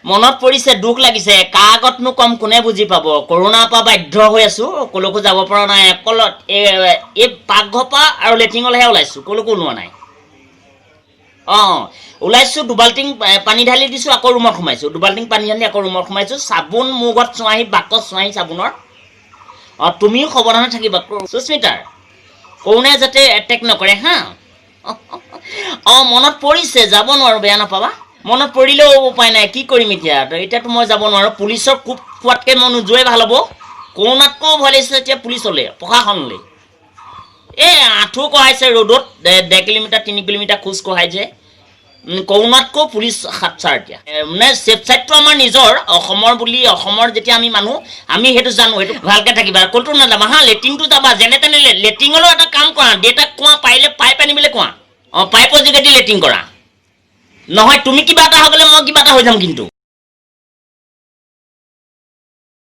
মনত পৰিছে, দুখ লাগিছে। কাৰ আগতনো কম, কোনে বুজি পাব? কৰোণাৰ পৰা বাধ্য হৈ আছো, ক'লৈকো যাব পৰা নাই। অকলত এই পাকঘৰ পৰা আৰু লেট্ৰিনলৈহে ওলাইছোঁ, ক'লৈকো ওলোৱা নাই। অঁ, ওলাইছোঁ, দুবাল্টিং পানী ঢালি দিছোঁ, আকৌ ৰুমত সোমাইছোঁ। দুবাল্টিং পানী ঢালি আকৌ ৰুমত সোমাইছোঁ। চাবোন মোৰ ঘৰত চোৱাহি, বাকচ চোৱাহি চাবোনৰ। অঁ, তুমিও সাৱধানে থাকিবা সুস্মিতাৰ, কৰোণাই যাতে এটেক নকৰে। হা, অঁ, মনত পৰিছে, যাব নোৱাৰোঁ, বেয়া নাপাবা। মনত পৰিলেও উপায় নাই, কি কৰিম এতিয়া? তো এতিয়াতো মই যাব নোৱাৰোঁ। পুলিচৰ কোব খোৱাতকৈ মই নোযোৱাই ভাল হ'ব। কৰোণাতকৈও ভয় লাগিছে এতিয়া পুলিচলৈ, প্ৰশাসনলৈ। এই আঁঠু কঢ়াইছে ৰ'দত, 1.5 কিলোমিটাৰ 3 কিলোমিটাৰ খোজ কঢ়াই যে। কৰোণাতকৈও পুলিচ সাতচাৰ এতিয়া। মানে ছেফ চাইডটো আমাৰ নিজৰ অসমৰ বুলি, অসমৰ যেতিয়া আমি মানুহ, আমি সেইটো জানো। সেইটো ভালকৈ থাকিবা, ক'তো নাযাবা। হা, লেট্ৰিনটো যাবা যেনে তেনে। লেট্ৰিনলৈও এটা কাম কৰা, দেউতাক কোৱা, পাৰিলে পাইপ আনিবলৈ কোৱা। অঁ, পাইপৰ যোগেদি লেট্ৰিন কৰা। নহয় তুমি কিবা এটা হৈ গ'লে মই কিবা এটা হৈ যাম কিন্তু।